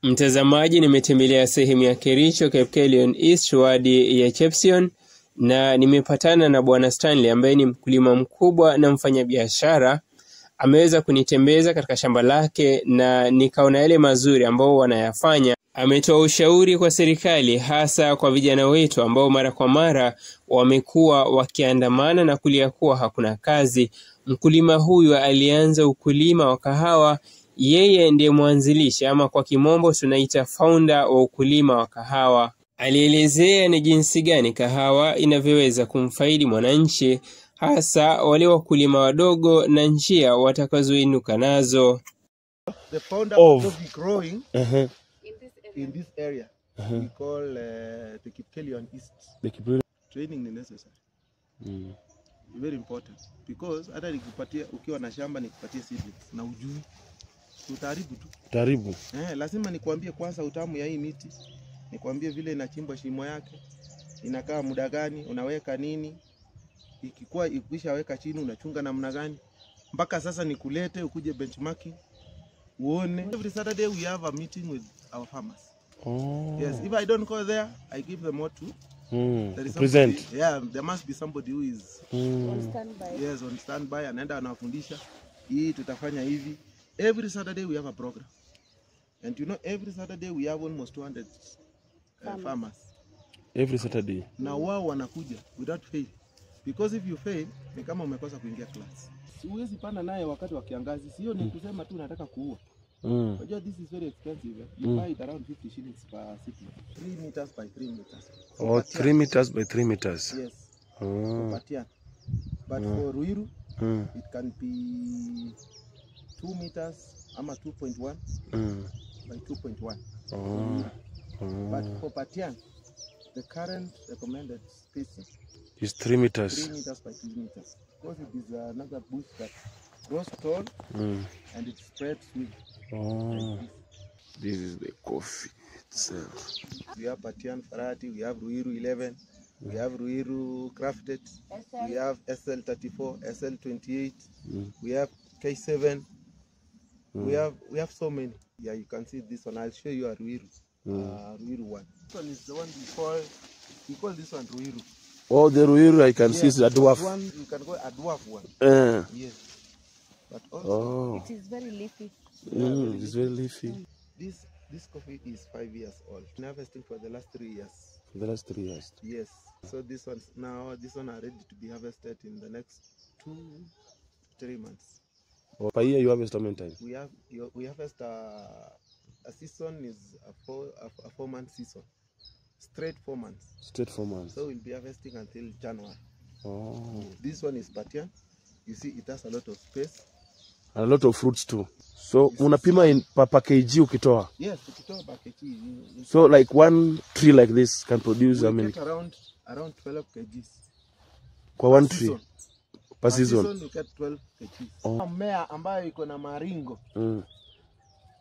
Mtazamaji, nimetembelea sehemu ya Kericho, Kipkelion East, wadi ya Chepsion, na nimepatana na Bwana Stanley ambaye ni mkulima mkubwa na mfanyabiashara. Ameweza kunitembeza katika shamba lake na nikaona yale mazuri ambao wanayafanya. Ametoa ushauri kwa serikali, hasa kwa vijana wetu ambao mara kwa mara wamekuwa wakiandamana na kulia kuwa hakuna kazi. Mkulima huyu alianza ukulima wa kahawa. Yeye ndiye mwanzilishi ama kwa kimombo tunaita founder wa ukulima wa kahawa. Alielezea ni jinsi gani kahawa inavyoweza kumfaidi mwananchi, hasa wale wakulima wadogo na njia watakazoinuka nazo. The founder Of. of coffee growing in this area we call the Kipkelion East. The Kipkelion. Training ni necessary. Very important because hata nikupatie ukiwa na shamba nikupatie seedlings na ujui utaharibu tu. Karibu. Eh, lazima nikuambie kwanza utamu ya hii miti, nikuambie vile inachimbwa shimo yake, inakaa muda gani, unaweka nini, ikikuwa ikishaweka chini unachunga namna gani, mpaka sasa nikulete ukuje benchmarking uone. Every Saturday we have a meeting with our farmers. Oh. Yes, if I don't go there, I give them what to there is Present. somebody- Yeah, there must be somebody who is yes on standby, anaenda anawafundisha hii tutafanya hivi. Every Saturday we have a program. And you know every Saturday we have almost 200 farmers. Every Saturday. Na wao wanakuja without fail. Because if you fail ni kama umekosa kuingia class. Huwezi panda naye wakati wa kiangazi. Sio ni kusema tu nataka kuua. Unajua this is very expensive. Eh? You buy it around 50 shillings per seedling. 3 meters by 3 meters. Oh, 3 meters by 3 meters. Yes. Oh. Patian. But for Ruiru it can be 2 meters ama 2.1 by 2.1. Oh. But for Patian, the current recommended spacing It's 3 meters. 3 meters by 3 meters. Because it is another bush that grows tall and it spreads with. Oh. This is the coffee itself. We have Patian variety, we have Ruiru 11, we have Ruiru crafted, we have SL34, SL28, we have K7. We have so many. Yeah, you can see this one. I'll show you a Ruiru. Ruiru one. This one is the one we call this one Ruiru. Oh, the Ruiru I can see is a dwarf. One you can go a dwarf one. Yes. But also Oh. It is very leafy. It's very leafy. this coffee is 5 years old. Been harvesting for the last 3 years. For the last 3 years. Yes. So this one's now this one are ready to be harvested in the next 2 to 3 months. Oh, per year you harvest how many times? We harvest a season is a 4 month season. Straight 4 months. Straight 4 months. So we'll be harvesting until January. Oh. This one is Patian. You see it has a lot of space. And a lot of fruits too. So unapima in per kg ukitoa. Yes, ukitoa per kg. So like one tree like this can produce how many? Get around 12 kgs. Kwa one tree. Season. Per season. You get 12 kgs. Oh. Mmea ambayo iko na maringo.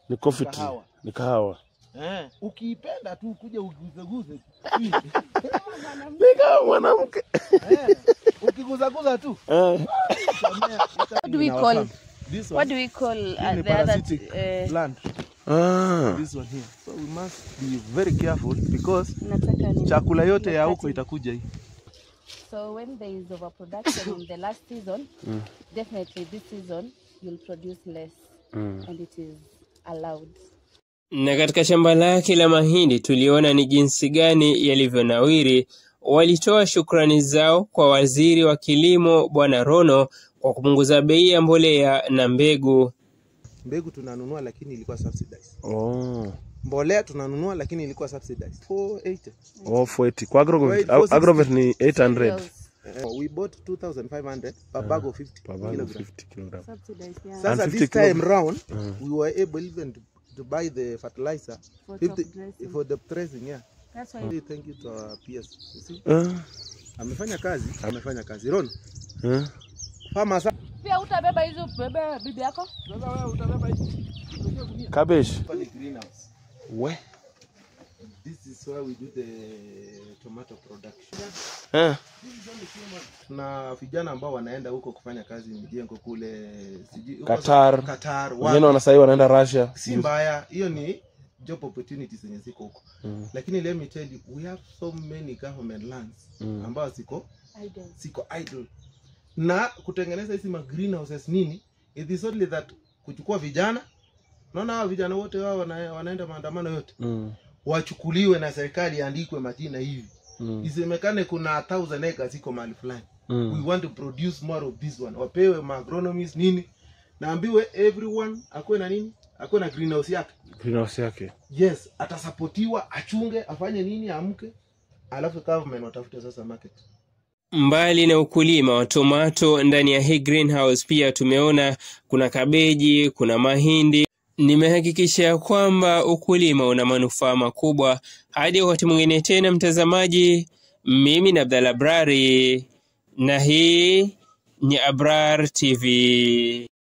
Ni coffee tree. Ni kahawa. Eh, ukiipenda tu kuja uguzeguze. Ni kama mwanamke. Eh, ukiguzaguza tu. What do we call this one? What do we call the other plant? This one here. So we must be very careful because chakula yote ya huko itakuja hii. So when there is overproduction in the last season, definitely this season you'll produce less and it is allowed. Na katika shamba lake la mahindi tuliona ni jinsi gani yalivyonawiri. Walitoa shukrani zao kwa waziri wa kilimo Bwana Rono kwa kupunguza bei ya mbolea na mbegu. Mbegu tunanunua lakini ilikuwa subsidized. Oh. Mbolea tunanunua lakini ilikuwa subsidized. 480. Oh, 480. Kwa Agrovet, Agrovet ni 800. We bought 2500 per bag of 50 Per bag of kilograms. 50 kilograms. Subsidized, yeah. Sasa And 50 this time round we were able even to buy the fertilizer For 50, top dressing. for the dressing, yeah. That's why Thank you to our PS. You see? Amefanya kazi, amefanya kazi. Ron. Farmers. Pia utabeba hizo bebe bibi yako? Sasa wewe utabeba hizi. Cabbage. Greenhouse. We. This is where we do the tomato production. Tuna vijana ambao wanaenda huko kufanya kazi mjengo kule sijui Qatar. Qatar. Wengine wanasai wanaenda Russia. Si mbaya, hiyo ni job opportunities zenye ziko huko. Lakini let me tell you, we have so many government lands ambazo Idle. ziko idle. Na kutengeneza hizi ma greenhouses nini, it is only that kuchukua vijana. Naona hawa vijana wote wao wanaenda maandamano yote, wachukuliwe na serikali, iandikwe majina hivi, isemekane kuna 1000 acres iko mahali fulani, we want to produce more of this one, wapewe maagronomist nini, naambiwe everyone akuwe na nini, akuwe na greenhouse yake. Greenhouse yake. Yes, atasapotiwa, achunge, afanye nini, amke, alafu government watafute sasa market. Mbali na ukulima wa tomato ndani ya hii greenhouse, pia tumeona kuna kabeji, kuna mahindi. Nimehakikisha ya kwamba ukulima una manufaa makubwa. Hadi wakati mwingine tena, mtazamaji, mimi ni Abdalla Abrari na hii ni Abrar TV.